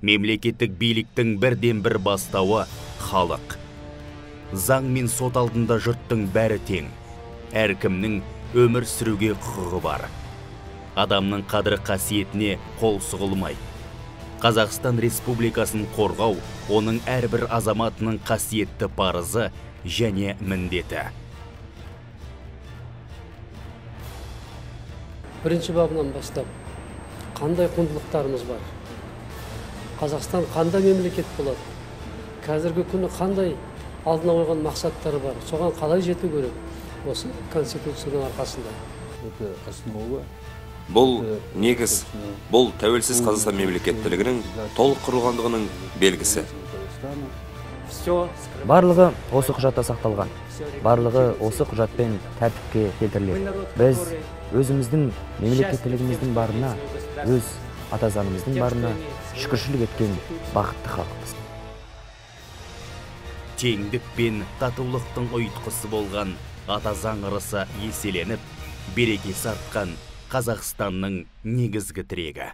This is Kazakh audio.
Мемлекеттік биліктің бірден-бір бастауы халық. Заң мен сот алдында жұрттың бәрі тең. Әркімнің өмір сүруге құқығы бар. Адамның қадірі қасиетіне қол сұғылмайды. Қазақстан Республикасын қорғау оның әрбір азаматының қасиетті парызы және міндеті. Бірінші бабынан бастап қандай құндылықтарымыз бар? Қазақстан қандай мемлекет болады? Қазіргі күні қандай алдына қойған мақсаттары бар? Соған қалай жету керек? Осы Конституцияның арқасында. Это основа. Бұл негіз, бұл тәуелсіз Қазақстан мемлекеттілігінің толық құрылғандығының белгісі. Барлығы осы құжатта сақталған. Барлығы осы құжатпен тәртіпке келтіріледі. Біз өзіміздің мемлекеттілігіміздің барына, өз ата заңымыздың барына шүкіршілік еткен бақытты халықпыз. Теңдік пен татулықтың ұйытқысы болған ата заң ырысы еселеніп, берекесі артқан Қазақстанның негізгі тірегі.